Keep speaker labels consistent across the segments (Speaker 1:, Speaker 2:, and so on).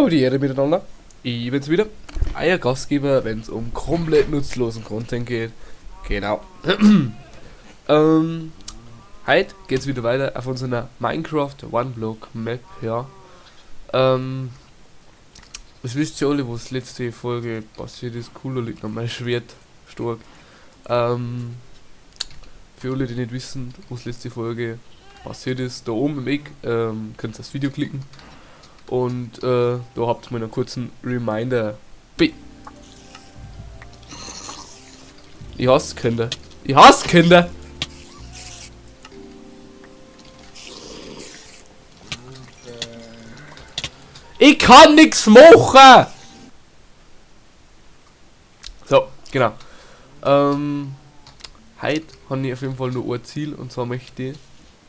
Speaker 1: Aber die Ehre miteinander. Ich bin's wieder, euer Gastgeber, wenn es um komplett nutzlosen Content geht. Genau. Heute geht's wieder weiter auf unserer Minecraft One Block Map, ja. Das wisst ihr alle, was letzte Folge passiert ist. Cooler liegt noch mein Schwert stark. Für alle, die nicht wissen, was letzte Folge passiert ist, da oben im Eck, könnt ihr das Video klicken. Und da habt ihr mal einen kurzen Reminder. B. Ich hasse Kinder. Ich hasse Kinder! Ich kann nix machen! So, genau. Heute habe ich auf jeden Fall nur ein Ziel, und zwar möchte ich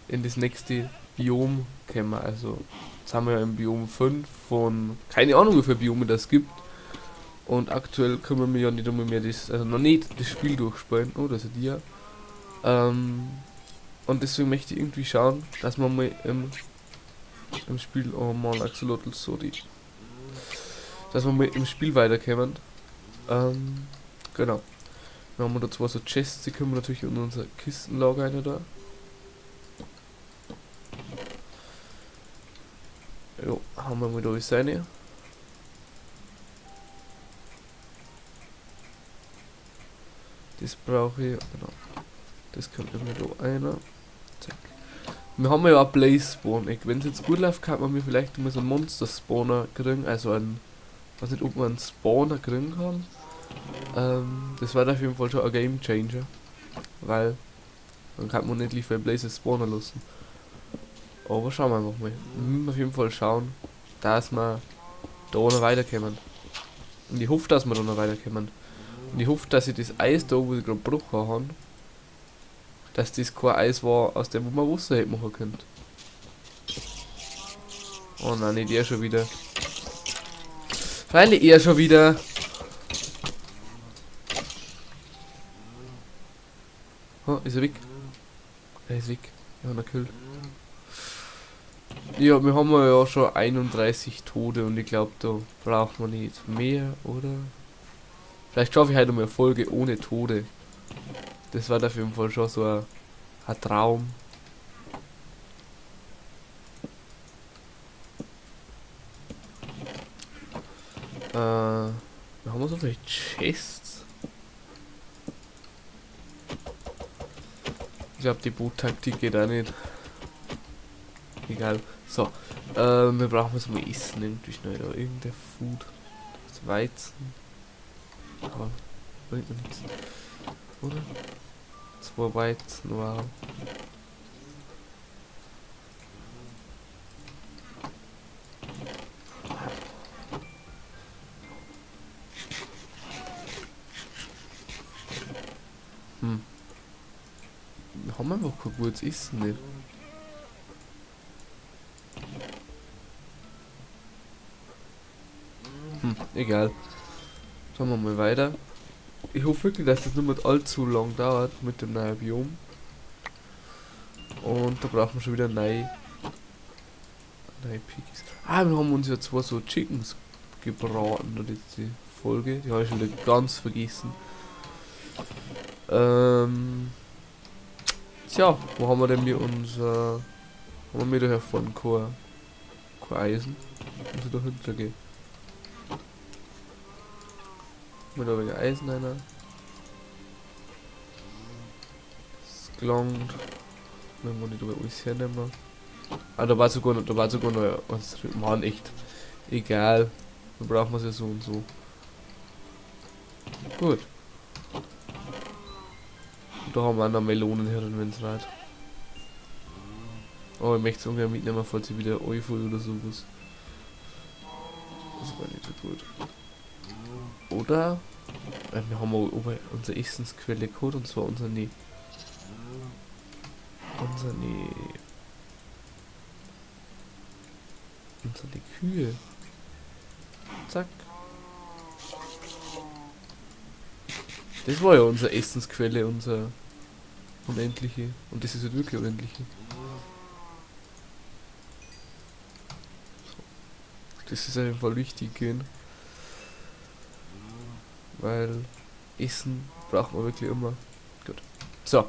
Speaker 1: in das nächste Biom kommen. Also, jetzt haben wir ja im Biom 5 von, keine Ahnung wie viele Biome das gibt. Und aktuell können wir ja nicht einmal mehr das, also noch nicht das Spiel durchspielen. Oh, das ist ja dir. Und deswegen möchte ich irgendwie schauen, dass wir mal im Spiel, oh man, Axolotl, sorry. Dass wir mal im Spiel weiterkommen. Genau. Dann haben wir da zwar so Chests, die können wir natürlich in unser Kistenlager rein da. Jo, haben wir mal da alles rein. Das brauche ich, genau. Das kommt immer da einer. Zack. Wir haben ja auch Blaze Spawn. Wenn es jetzt gut läuft, kann man mir vielleicht mal so einen Monster Spawner kriegen. Also einen, weiß nicht, ob man einen Spawner kriegen kann. Das war auf jeden Fall schon ein Game Changer. Weil dann kann man nicht lieber Blaze spawnen lassen. Aber schauen wir einfach mal. Wir müssen auf jeden Fall schauen, dass wir da noch weiterkommen. Und ich hoffe, dass wir da noch weiterkommen. Und ich hoffe, dass ich das Eis da, wo ich gerade gebrochen habe, dass das kein Eis war, aus dem wo man Wasser hätte machen können. Oh nein, nicht er schon wieder. Freilich er schon wieder. Oh, ist er weg? Er ist weg. Ich hab ihn gekillt. Ja, wir haben ja schon 31 Tode und ich glaub, da braucht man nicht mehr, oder? Vielleicht schaffe ich heute mal eine Folge ohne Tode. Das war auf jeden Fall schon so ein Traum. Haben wir so viele Chests? Ich glaub, die Boot-Taktik geht auch nicht. Egal. So. Wir brauchen was zum Essen irgendwie schnell da. Irgendein Food. Das Weizen. Aber bringt mir nichts. Oder? 2 Weizen, wow. Wir haben einfach kein gutes Essen nicht. Egal. Schauen wir mal weiter. Ich hoffe wirklich, dass das nicht mehr allzu lang dauert mit dem neuen Biom. Und da brauchen wir schon wieder neue Piggies. Ah, wir haben uns ja 2 so Chickens gebraten in der letzten Folge. Die habe ich schon wieder ganz vergessen. Tja, wo haben wir denn hier unser... Haben wir da hier vorne kein Eisen? Muss ich da hinter gehen? Mit ein wenig Eisen einer. Das gelangt. Wenn wir nicht über alles hernehmen. Ah, da war sogar noch, da war sogar noch was drin. Mann, echt. Egal. Dann brauchen wir es ja so und so. Gut. Und da haben wir auch noch Melonen hier drin, wenn's reicht. Oh, ich möchte es ungern mitnehmen, falls ich wieder Eufel oder sowas. Das war nicht so gut. Oder? Wir haben auch unsere Essensquelle geholt, und zwar unsere Kühe. Zack. Das war ja unsere Essensquelle, unser unendliche. Und das ist halt wirklich unendliche. So. Das ist auf jeden Fall wichtig gehen. Weil Essen braucht man wirklich immer. Gut. So.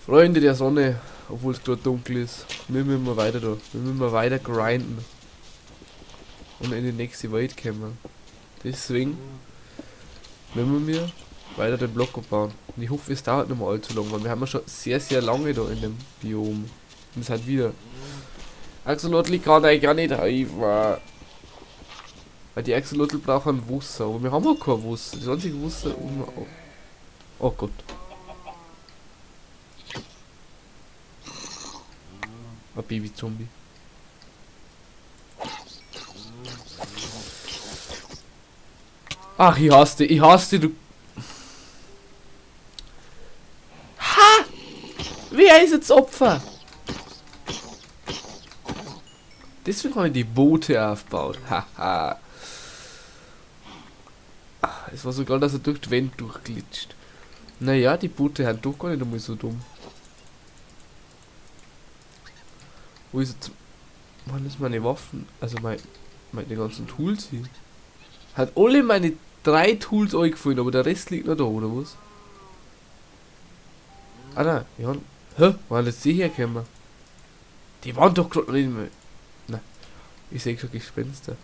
Speaker 1: Freunde der Sonne, obwohl es gerade dunkel ist, wir müssen mal weiter da. Wir müssen mal weiter grinden. Und in die nächste Welt kommen. Deswegen müssen wir weiter den Block abbauen. Und ich hoffe, es dauert nicht mehr allzu lang, weil wir haben ja schon sehr, sehr lange da in dem Biom. Und es hat wieder. Axolotl kann eigentlich auch nicht helfen. Weil die Axolotl brauchen Wasser, aber wir haben auch kein Wasser. Das einzige Wasser, wo wir auch. Oh Gott. Ein Baby-Zombie. Ach, ich hasse dich, du. Ha! Wer ist jetzt Opfer? Deswegen haben wir die Boote aufgebaut. Haha. Es war so geil, dass er durch die Wand durchglitscht. Naja, die Boote sind doch gar nicht einmal so dumm. Wo ist jetzt. Wann ist meine Waffen? Also meine ganzen Tools hier. Hat alle meine 3 Tools eingefallen, aber der Rest liegt noch da, oder was? Ah nein, die haben. Hä? Wo haben jetzt die hergekommen? Die waren doch gerade nicht mehr. Nein. Ich sehe schon Gespenster.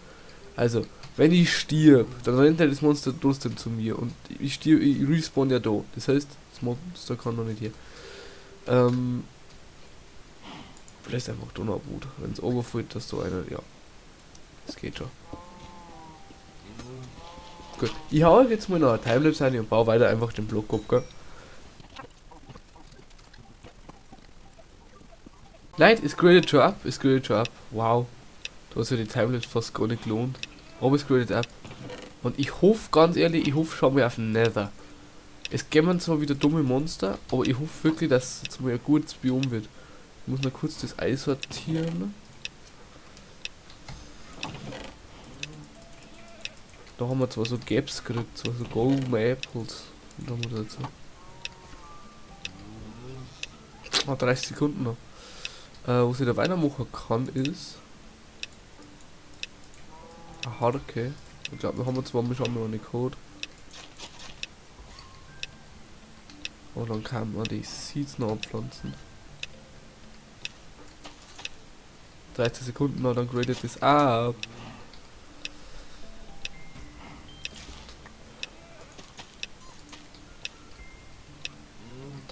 Speaker 1: Also, wenn ich stirb, dann rennt ja das Monster trotzdem zu mir und ich stirb, ich respawn ja da. Das heißt, das Monster kann noch nicht hier. Vielleicht einfach da noch ein Boot. Wenn es overfällt, dass da einer. Ja. Das geht schon. Gut. Ich hau euch jetzt mal noch eine Timelapse rein und baue weiter einfach den Block ab, gell? Nein, es gradet schon ab, es gradet schon ab. Wow. Da hat sich die Timelapse fast gar nicht gelohnt. Aber es gradet ab. Und ich hoffe, ganz ehrlich, ich hoffe schon mal auf den Nether. Es gäben zwar wieder dumme Monster, aber ich hoffe wirklich, dass es jetzt mal ein gutes Biom wird. Ich muss noch kurz das Ei sortieren. Da haben wir zwar so Gaps gekriegt, zwar so Golden Apples. Und da haben wir dazu. Ah, 30 Sekunden noch. Was ich da weitermachen kann, ist eine Harke. Ich glaub, wir haben zwar schon mal eine Code. Und dann kann man die Seeds noch abpflanzen. 13 Sekunden noch, dann gradet das ab.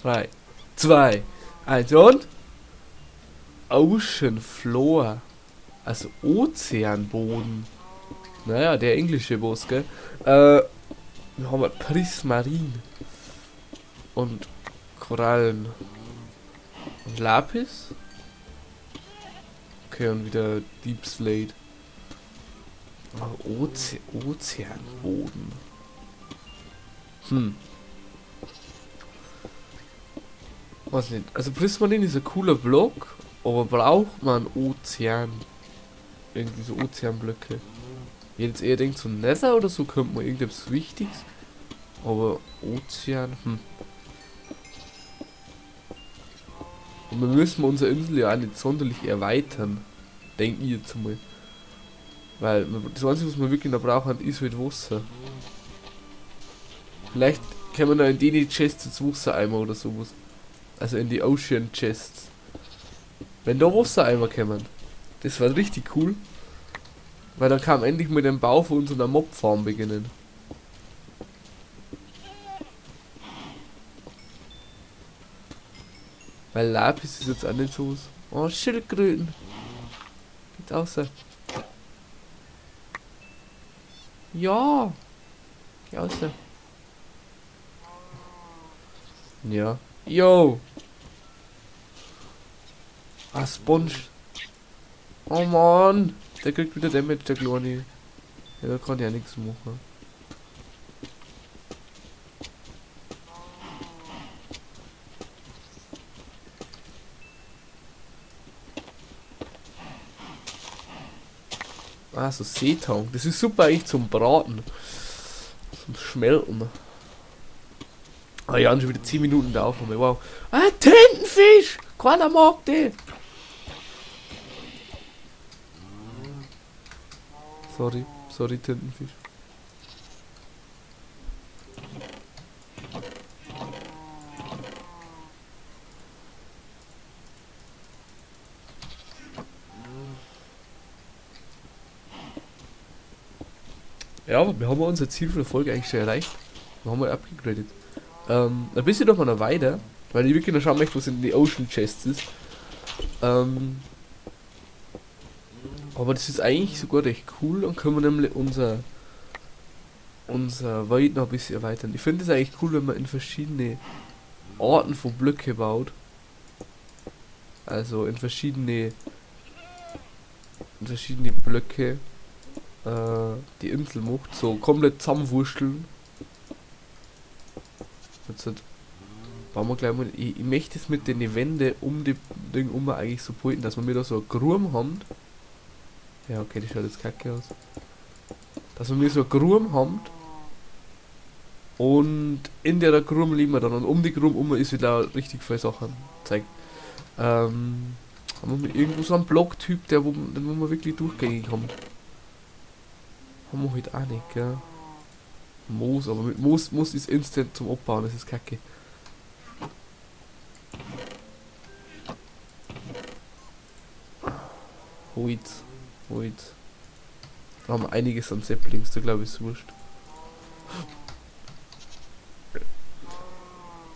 Speaker 1: 3, 2, 1 und Ocean Floor. Also Ozeanboden. Naja, der englische Boss, gell? Wir haben Prismarin. Und Korallen. Und Lapis. Okay, und wieder Deep Slate. Oh, Ozeanboden. Weiß nicht. Also Prismarin ist ein cooler Block, aber braucht man Ozean? Irgendwie so Ozeanblöcke. Ich hätte jetzt eher gedacht, so Nether oder so könnte man irgendetwas Wichtiges. Aber Ozean. Und wir müssen unsere Insel ja auch nicht sonderlich erweitern. Denk ich jetzt mal. Weil das Einzige, was wir wirklich noch brauchen, ist halt Wasser. Vielleicht können wir noch in die Chests jetzt Wassereimer oder sowas. Also in die Ocean Chests. Wenn da Wassereimer kämen. Das war richtig cool. Weil dann kann man endlich mit dem Bau von unserer Mobfarm beginnen. Weil Lapis ist jetzt auch nicht so was. Oh, Schildkröten. Geht außer. Ja. Geh außer. Ja. Yo. Ah, Sponge. Oh Mann. Der kriegt wieder Damage, der Kleine. Ja, da kann ich ja nichts machen. Ah, so Seetang. Das ist super eigentlich zum Braten. Zum Schmelzen. Ah ja, schon wieder 10 Minuten der Aufnahme. Wow. Ah, Tintenfisch! Keiner mag den! Sorry, sorry Tintenfisch. Ja, aber wir haben unser Ziel von der Folge eigentlich schon erreicht. Wir haben mal upgegradet. Ein bisschen noch mal noch weiter, weil ich wirklich noch schauen möchte, was in die Ocean Chests ist. Aber das ist eigentlich sogar recht cool und können wir nämlich unser Wald noch ein bisschen erweitern. Ich finde es eigentlich cool, wenn man in verschiedene Orten von Blöcke baut. Also in verschiedene Blöcke. Die Insel macht, so komplett zusammenwurschteln. Jetzt halt, bauen wir gleich mal. Ich möchte es mit den Wänden um die Ding um eigentlich so pulten, dass wir mir da so einen Grum haben. Ja, okay, die schaut jetzt kacke aus. Dass wir mir so einen Grum haben. Und in der Grum liegen wir dann. Und um die Grum um ist wieder richtig viel Sachen zeigt. Haben wir irgendwo so einen Blocktyp, den wo man wirklich durchgängig haben. Haben wir halt auch nicht, gell? Moos, aber mit Moos, Moos ist instant zum Abbauen, das ist kacke. Holz, Holz. Da haben wir einiges an Saplings, da glaub ich ist wurscht.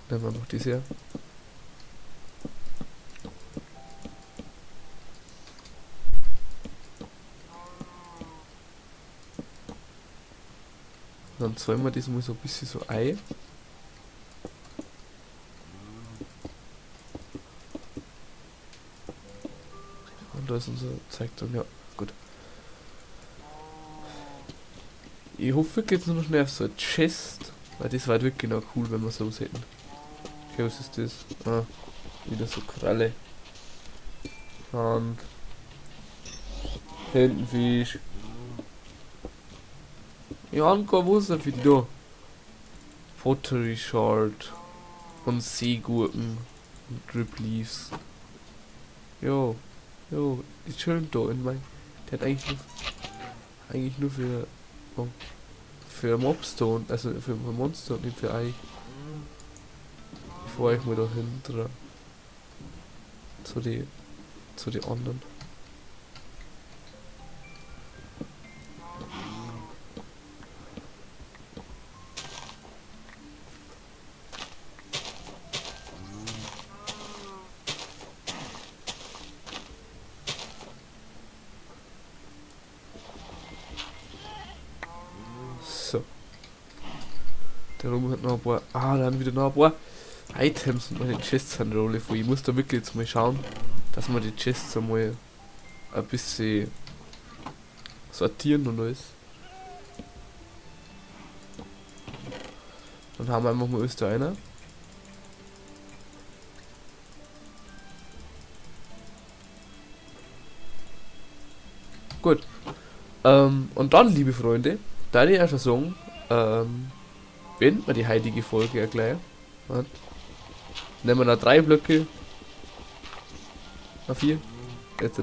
Speaker 1: Nehmen wir noch diese her. Dann zäumen wir das mal so ein bisschen so ein. Und da ist unser Zeug drin, ja, gut. Ich hoffe wirklich jetzt nur noch schnell auf so eine Chest, weil das war wirklich noch cool, wenn wir sowas hätten. Okay, was ist das? Ah, wieder so Kralle. Und Tintenfisch. Ja, kein Wasser für die da. Pottery Shard. Und Seegurken. Und Drip Leaves. Jo. Jo, die chillen da in mein. Der hat eigentlich nur für, oh, für Mobstone, also für Monster und nicht für euch. Ich fahr euch mal da hinten. Zu die anderen. So. Der Rum hat noch ein paar. Ah, dann wieder noch ein paar Items und meine Chests sind alle voll. Ich muss da wirklich jetzt mal schauen, dass wir die Chests einmal ein bisschen sortieren und alles. Dann haben wir einfach mal alles da rein. Gut. Und dann, liebe Freunde, da ich auch schon sagen, beenden wir die heutige Folge ja gleich. Ja. Nehmen wir noch 3 Blöcke. Na 4. Jetzt.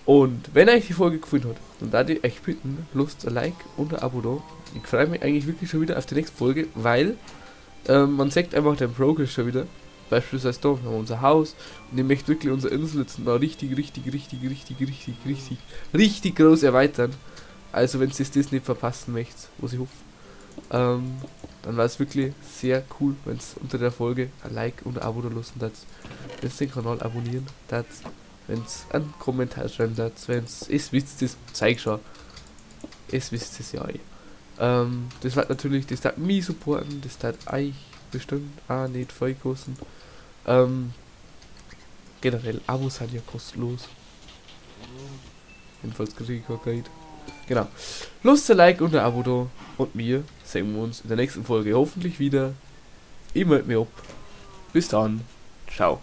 Speaker 1: Und wenn euch die Folge gefallen hat, dann darf ich euch bitten, lasst ein Like und ein Abo da. Ich freue mich eigentlich wirklich schon wieder auf die nächste Folge, weil man sieht einfach den Progress schon wieder. Beispielsweise da haben wir unser Haus und ich möchte wirklich unsere Insel jetzt noch richtig, richtig, richtig, richtig, richtig, richtig, richtig groß erweitern. Also wenn ihr das nicht verpassen möchtet, was ich hoffe, dann war es wirklich sehr cool, wenn's unter der Folge ein Like und ein Abo da lassen darf, wenn's den Kanal abonnieren darf, wenn's einen Kommentar schreiben darf, wenn's, es wisst das zeig schon, es wisst es ja eh. Das wird natürlich, das darf mich supporten, das darf euch bestimmt auch nicht voll kosten. Generell, Abos sind ja kostenlos. Jedenfalls kriege ich kein Geld. Genau. Lasst ein Like und ein Abo da. Und wir sehen uns in der nächsten Folge hoffentlich wieder. Ich melde mich ab. Bis dann. Ciao.